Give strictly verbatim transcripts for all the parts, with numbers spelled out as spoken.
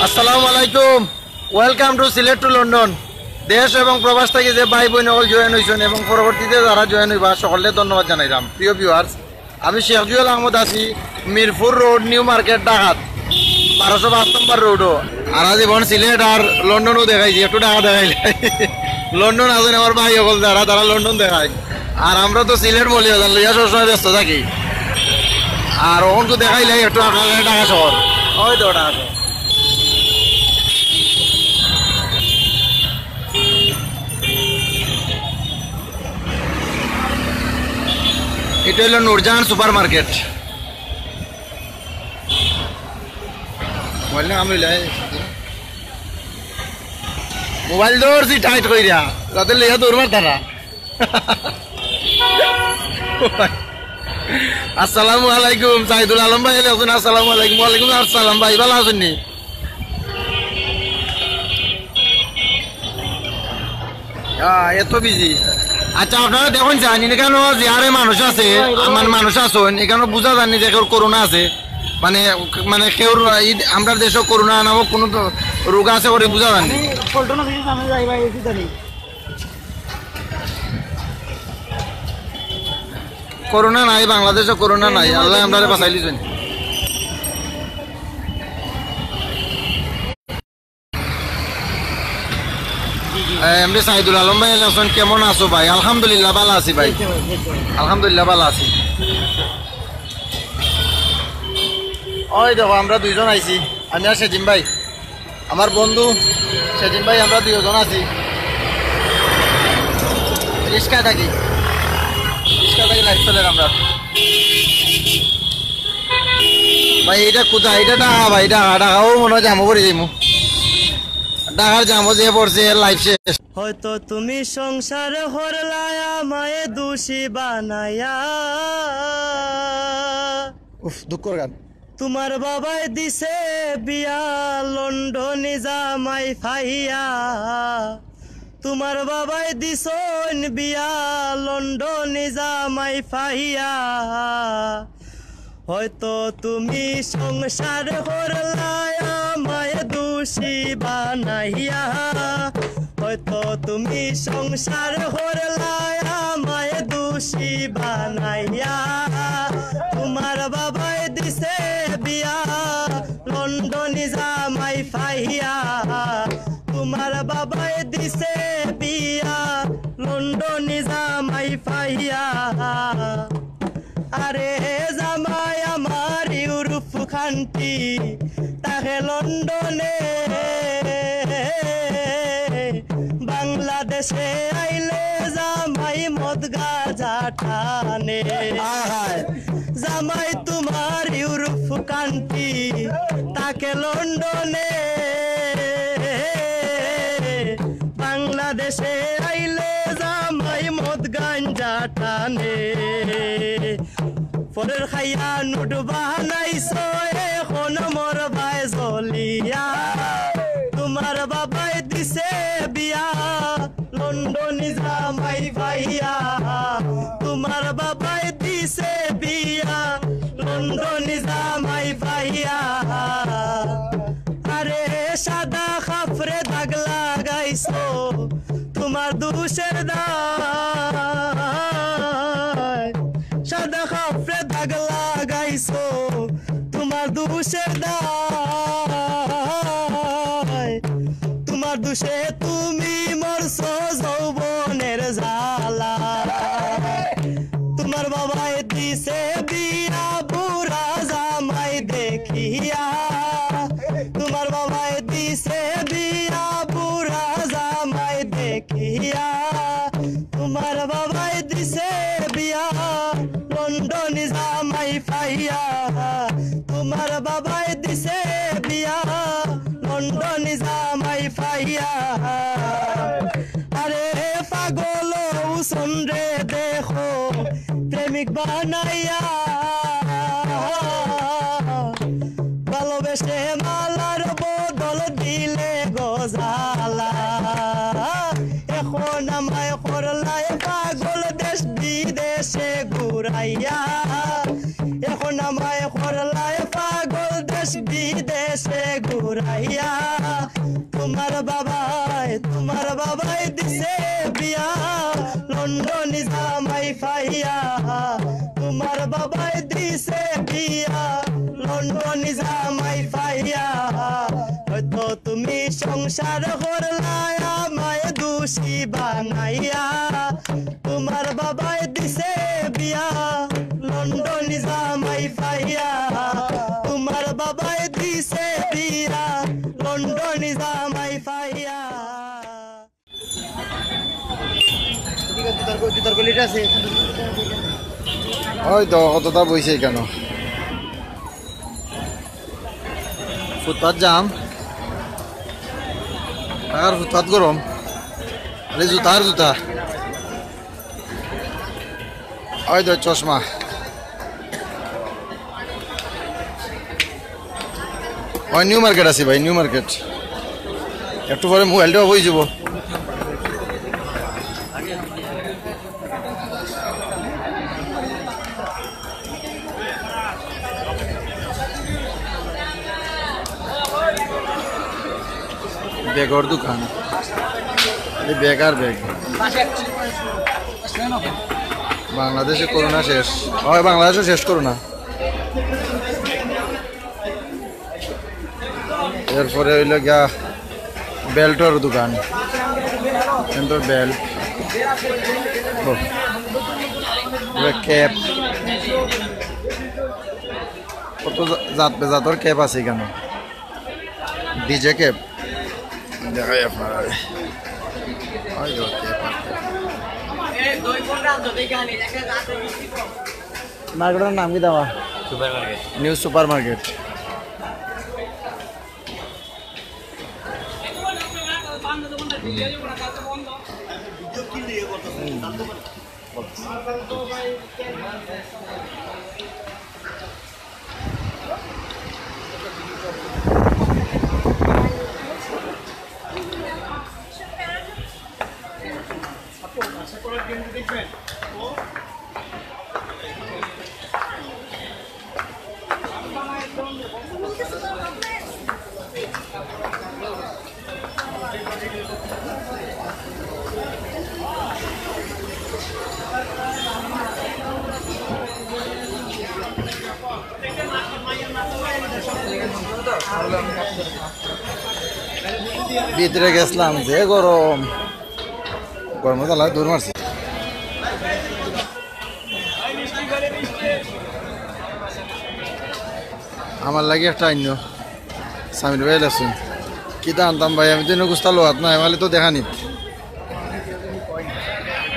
আসসালামু আলাইকুম। Welcome to Sylhet to London. দেশ এবং প্রবাস থাকি যে ভাই বইন অকল জয়েন অইছইন এবং পরবর্তীতে যারা জয়েন অইবা, সকলরে ধন্যবাদ জানাইরাম। প্রিয় ভিউয়ার্স, আমি শেখ জুয়েল আহমদ আছি মিরপুর রোড, নিউ মার্কেট, ঢাকাত, বারোশো পাঁচ নম্বর রোডো। আর আজ ইবন সিলেট আর লন্ডনও দেখাইছি, একটু ঢাকা দেখাইলে। লন্ডন আছইন আমার ভাই অকল যারা, তারা লন্ডন দেখাইন। আর আমরা তো সিলেট মৌলভীবাজার লইয়া সবসময় ব্যস্ত থাকি। আর অখন তো দেখাইলাই একটু আপনারারে ঢাকা শহর। ওই তো ঢাকা শহর। ইটা অইলো নূরজাহান সুপার মার্কেট। মোবাইল না আমি লই। মোবাইল ধরছি টাইট কইরা, যাতে লইয়া দৌড় মারতা না। আসসালামু আলাইকুম, সাইদুল আলম ভাই, আইলে আছইন। আসসালামু আলাইকুম। ওয়ালাইকুম আসসালাম ভাই, ভালা আছইন নি? আহ, এত বিজি। আচ্ছা, আপনারা দেখইন চাইন, ইখানো যে হারে মানুষ আছে, আমার মানুষ আছইন, ইখানো বুঝা যার নি যে কেউর করোনা আছে, মানে, মানে কেউর ই, আমরার দেশো করোনা নামক কোনো তো রোগ আছে করি বুঝা যার নি। পল্টন অফিসে সামনে যাই ভাই, এসি জানি। করোনা নাই, বাংলাদেশো করোনা নাই, আল্লায় আমরারে বাঁচাইলিছইন। এমডি সাইদুল আলম ভাই আছইন, কেমন আছো ভাই? আলহামদুলিল্লাহ, ভালা আছি ভাই। আলহামদুলিল্লাহ, ভালা আছি। ওই দেখো, আমরা দুইজন আইছি, আমি আর সেলিম ভাই, আমার বন্ধু সেলিম ভাই, আমরা দুইজন আছি। রিক্সা থাকি, রিক্সা থাকি লাইভ চলের আমরা। ভাই, ইটা কোথায়? ইটা ঢাকা ভাই, ঢাকা, ঢাকা। ও মনে হয় জামো পড়ি যাইমু। ঢাকার জামো যে পড়ছে, এর লাইফ শেষ। হয়তো তুমি সংসার করলায় আমায় দোষী বানাইয়া। উফ, দুঃখর গান। তোমার বাবায় দিছে বিয়া লন্ডনি জামাই পাইয়া। তোমার বাবায় দিছইন বিয়া লন্ডনি জামাই পাইয়া। হয়তো তুমি সংসার করলায় আমায় দোষী বানাইয়া। হয়তো তুমি সংসার করলায় আমায় দোষী বানাইয়া। তোমার বাবায় দিছে বিয়া লন্ডনি জামাই পাইয়া। তোমার বাবায় দিছে বিয়া লন্ডনি জামাই পাইয়া। আরে জামাই আমার ইউরোপ কান্ট্রি, থাকে লন্ডনে। বাংলাদেশে আইলে জামাই মদ গাজা টানে। আয় হায়। জামাই তোমার ইউরোপ কান্ট্রি, থাকে লন্ডনে। বাংলাদেশে আইলে জামাই মদ গাঞ্জা টানে। পরের খাইয়া নোট বানাইছো, এখন মরবায় জ্বলিয়া। তোমার বাবায় দিছে বিয়া লন্ডনি জামাই পাইয়া। তোমার বাবায় দিছে বিয়া লন্ডনি জামাই পাইয়া। আরে সাদা কাপড়ে দাগ লাগাইছো, তোমার দোষের দায়। সাদা কাপড়ে দাগ লাগাইছো, তোমার দোষের দায়। তোমার দোষে তুমি মরছো যৌবনের জ্বালা। তোমার বাবায় দিছে বিয়া বুড়া জামাই দেখিয়া। তোমার বাবায় দিছে বিয়া বুড়া জামাই দেখিয়া। তোমার বাবায় দিছে বিয়া লন্ডনি জামাই পাইয়া। তোমার বাবায় দিছে বিয়া লন্ডনি জামাই পাইয়া। আরে পাগল হুসন রে দেখো প্রেমিক বানাইয়া। ভালোবেসে মালার বদল দিলে গো জ্বালা। এখন আমায় করলায় পাগল দেশ বিদেশে ঘুরাইয়া। এখন আমায় করলায় পাগল দেশ বিদেশ দেশে ঘুরাইয়া। তোমার বাবায়, তোমার বাবায় দিছে বিয়া, লন্ডনি জামাই পাইয়া। তোমার বাবায় দিছে বিয়া, লন্ডনি জামাই পাইয়া। হয়তো তুমি সংসার করলায় আমায় দোষী বানাইয়া। তোমার বাবায় দিছে বিয়া, লন্ডনি জামাই পাইয়া। তোমার বাবায় দিছে বিয়া, লন্ডনি জামাই পাইয়া। ওই তো কতটা বইছে কেন? ফুটপাত জাম, আর ফুটপাত গরম। আরে জুতা আর জুতা। ওই তো চশমা। ওই নিউ মার্কেট আছে ভাই, নিউ মার্কেট। একটু পরে মোবাইলটা অফ হয়ে যাব। ব্যাগর দোকান, এই ব্যাগ আর ব্যাগ। বাংলাদেশে করোনা শেষ, হয় বাংলাদেশও শেষ করোনা। এরপরে হইল গিয়া বেল্টর দোকান, বেল্টর বেল্ট, ক্যাপ, কত জা-, জাত বেজাতর ক্যাপ আছে এখানে। ডিজে ক্যাপ দেখাই আপনারা। ওই যে ক্যাপ আছে। মার্কেটর নাম কি দেওয়া? Super market. New super market. ভিতরে গেছিলাম, যে গরম, গরমে জ্বালায় দৌড় মারছি। আমার লাগি একটা আইন্য, সামির ভাই লেখছইন। কিতা আনতাম ভাই, আমি তো এনে গুস্তা লোয়াত নাই, মানে তো দেখা নিত।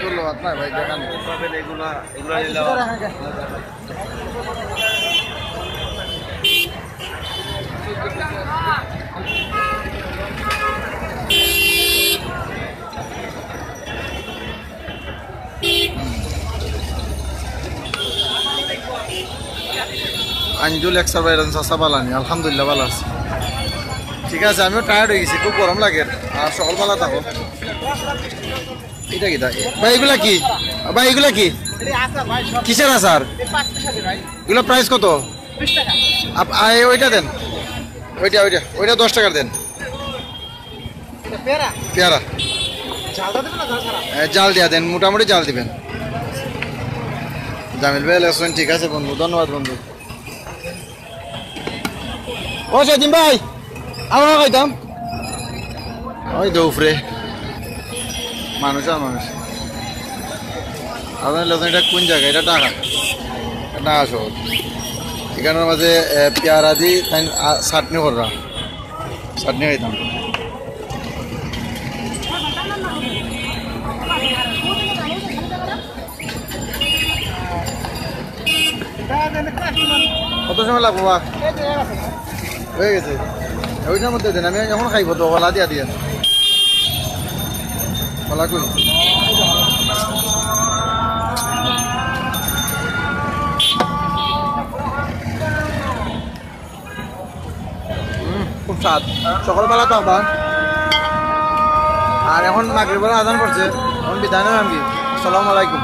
তো লোয়াত নাই ভাই, দেখা নিত। আঞ্জুল একশো বাইরান চাচা বালানি, আলহামদুলিল্লাহ ভালো আছে। ঠিক আছে, আমিও টায়ার্ড হয়ে গেছি, খুব গরম লাগে। আর সকল ভালো থাকো। এটা কিতা? ভাই, এগুলা কি? ভাই, এগুলা কি? কিসের আচার? এগুলা প্রাইস কত? আপ-, আ, এ, ওইটা দেন, ওইটা, ওইটা, ওইটা দশ টাকার দেন। পেয়ারা। এ, জাল দিয়া দেন, মোটামুটি জাল দিবেন। জামিল ভাই, লেখছইন, ঠিক আছে বন্ধু, ধন্যবাদ বন্ধু। ও সেদিন ভাই, আবার খাইতাম। ওই তো উপরে মানুষ আর মানুষ। আপনার লোক, এটা কোন জায়গা? এটা ঢাকা, ঢাকা শহর। এখানের মাঝে, এ, পেয়ারা দি তাই, আ, চাটনি কররা, চাটনি খাইতাম। কত সময় লাগবো বা? হয়ে গেছে। ওইটার মধ্যে দেন, আমি এখন খাইবো তো, ওলা দিয়া দিয়ে। ওলা কই? হুম, খুব স্বাদ। সকল ভালো থাকবা। আর এখন মাগরিবের আজান পড়ছে, এখন বিদায় নেন আমি। আসসালামু আলাইকুম।